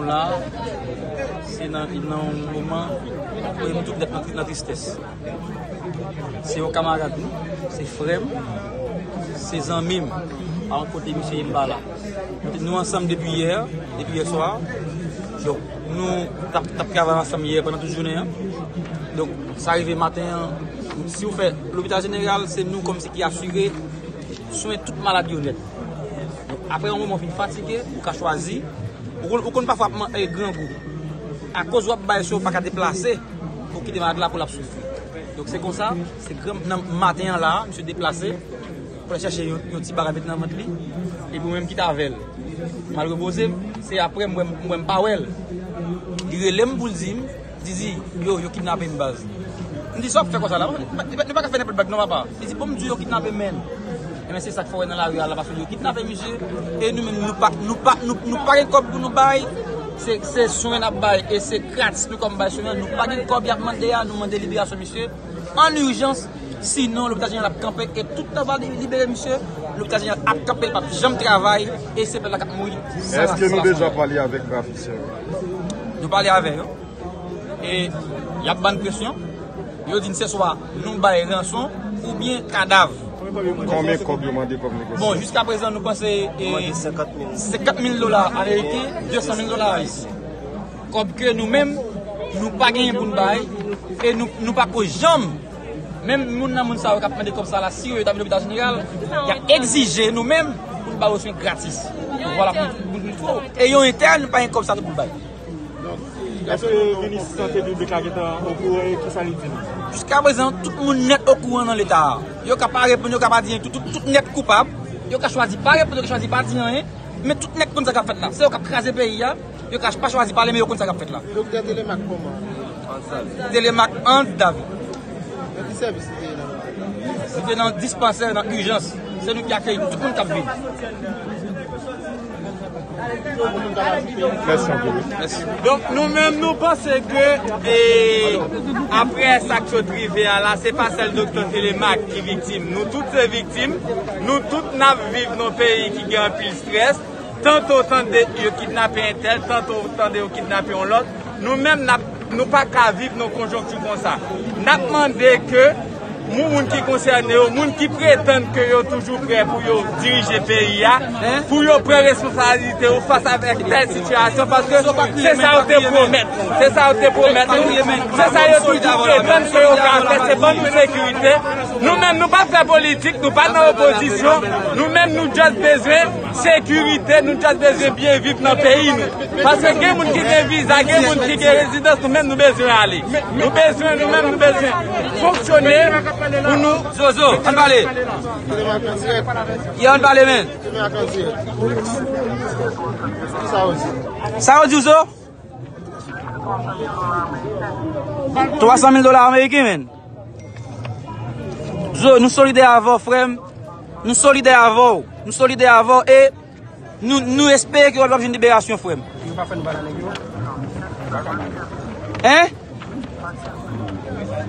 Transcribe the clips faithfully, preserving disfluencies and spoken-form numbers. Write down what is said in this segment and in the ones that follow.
La, se nan, nan yon moman kote nou tout nèt nan, nan tristès. Se yon kamarad nou, se frè m, se zanmi m. Pa yon kote misye ye m pa la. Nou te, nou ansanm depi yè, depi yè swa. Donk, nou t ap, t ap travay ansanm yè pandan tout jounen an. Donk, sa rive maten an, si w fè lopital jeneral, se nou kòmsi ki asire swen tout malad yo nèt. Donk, apre yon moman w fin fatige, ou ka chwazi. Ou konn, ou konn pafwa ap man-, e, grangou. Akoz w ap bay swen, ou pa ka deplase pou kite malad la pou l ap soufri. Donk, se konsa, se gran, nan maten an la, misye deplase pou l al chèche yon, yon ti bagay mete nan vant li, epi mwen menm kite avè l. M al repoze m, se apre m wè m, m wè m pa wè l. Li rele m pou l di m, Zizi, yo, yo kidnape m baz. M di, sa w ap fè konsa la? Nou pa, nou pa ka fè nenpòt blag non, papa. Li di, bon, m di w yo kidnape m, menn. Ebyen, se sa k fè w wè nan lari a la, paske yo kidnape misye. E nou menm, nou pa, nou pa, nou, nou pa gen kòb pou nou bay. Se, se swen n ap bay, e se gratis nou kòm bay swen an. Nou pa gen kòb y ap mande a, nou mande liberasyon misye an ijans. Sinon, lopital jeneral ap kanpe, e tout tan pa li-, libere misye, lopital jeneral ap kanpe, l p ap janm travay, e se pèp la k ap mouri. Èske nou deja pale avèk rafisè yo? Nou pale avè yo. E y ap ban n presyon. Yo di n se swa nou bay ranson oubyen kadav. Konbyen kòb yo mande kòm negosye? Bon, jiska prezan, nou panse, e, senkant mil dola ameriken, de san mil dola ayisyen. Kòb ke nou menm, nou pa genyen pou n bay, e nou, nou pa ko janm, menm moun nan moun sa yo k ap mande kòb sa la, si yo, yo ta vin lopital jeneral, y ap egzije nou menm pou n ba yo swen gratis. Vwala, pou, pou, pou, e yon entèn, pa gen kòb sa tou pou l bay. Donk, èske minis sante piblik la gentan okouran e kisa li di nou? Jiska prezan, tout moun nèt okouran nan leta a. Yo ka pa reponn, yo ka pa di anyen, tout, tout, tout nèt koupab. Yo ka chwazi pa reponn, yo ka chwazi pa di anyen. Men tout nèt konn sa k ap fèt la. Se yo k ap kraze peyi a. Yo ka pa chwazi pale, men yo konn sa k ap fèt la. Doktè Telemaque kòman? Telemaque Anse David. Nan ki sèvis li te ye nan moman sa? Li te nan dispansè, nan ijans. Se nou ki akeyi tout moun k ap vin. Mèsi anpil. Mèsi. Donk, nou menm, nou panse ke, e, apre sa k sot rive a la, se pa sèl doktè Telemaque ki viktim. Nou tout se viktim. Nou tout n ap viv nan peyi ki gen anpil estrès. Tanto w tande yo kidnape entèl, tanto w tande yo kidnape yon lòt. Nou menm, n ap, nou pa ka viv nan konjonkti konsa. N ap mande ke moun, moun ki konsène yo, moun ki pretann ke yo toujou prè pou yo dirije peyi a, pou yo pran responsablite yo fas avèk tèl sitiyasyon, paske se sa yo te pwomèt nou. Se sa yo te pwomèt nou. Se sa yo toujou pretann ke yo ka fè, se ban nou sekirite. Nou menm, nou pa fè politik, nou pa nan opozisyon. Nou menm, nou just bezwen sekirite, nou just bezwen byen viv nan peyi nou. Paske gen moun ki gen viza, gen moun ki gen rezidans, nou menm, nou bezwen ale. Nou bezwen, nou menm, nou bezwen fonksyone pou nou. Zozo, ann pale. Yo, ann pale, men. Sa yo di w, Zo? Twa san mil dola ameriken, men. Zo, nou solidè avè w, frè m. Nou solidè avè w. Nou solidè avè w e nou, nou espere ke w ap jwenn liberasyon, frè m. Hein?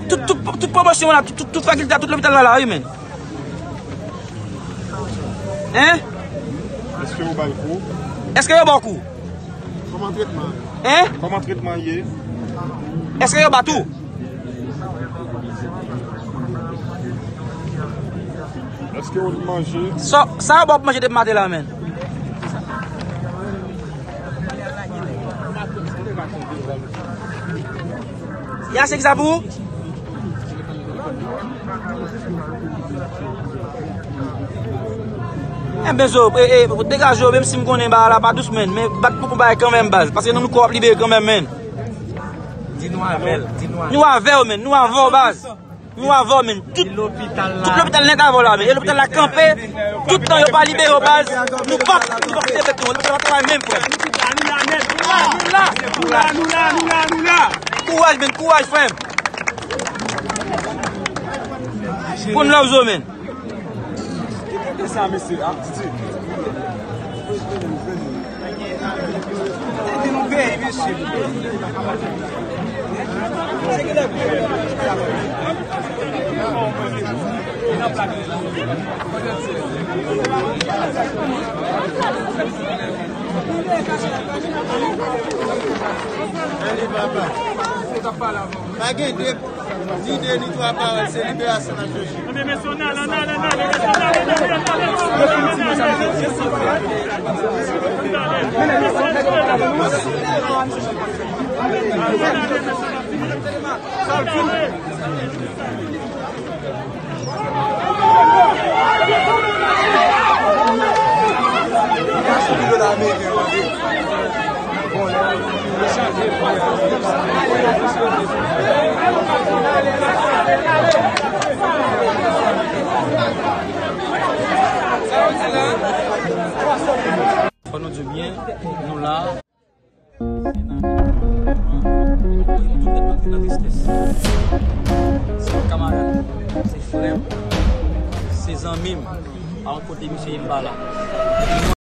Tout, tout, tout pwomosyon la, tout, tout, tout fakilte a, tout lopital la, la, wi, men. Hein? Èske yo ba l kou? Èske yo ba w kou? Kòman tretman an ye? Hein? Kòman tretman an ye? Èske yo bat ou? Èske w manje? Sa, sa yo ba w pou manje depi maten la, men? Ya, se ki sa pou ou? Enben, Zo, e, e, degaje w, menm si m konnen bagay la pa dous, men, men bat pou, pou bagay kanmenm, baz, paske nou, nou kò ap libere kanmenm, men. Di nou avè l, di nou avè l. Nou avè w, men, nou avè w, baz. Nou avè w, men. Tout, tout lopital nèt avè w la, men. E lopital la kanpe, tout tan yo pa libere w, baz, nou p ap, nou p ap kite bèt nou. Lopital la travay menm, frè. Nou la, nou la, nou la, nou la, nou la. Kouraj, men, kouraj, frè m. Konn love Zo, men. Kite sa, mesye, a, ti. Pa gen de, ni de, ni twa pawòl, se liberasyon n ap chèche. Fò nou di byen, nou la. Mwen tou tèt mwen nan tristès. Se yon kamarad, se frè m, se zanmi m. A yon kote misye ye m pa la.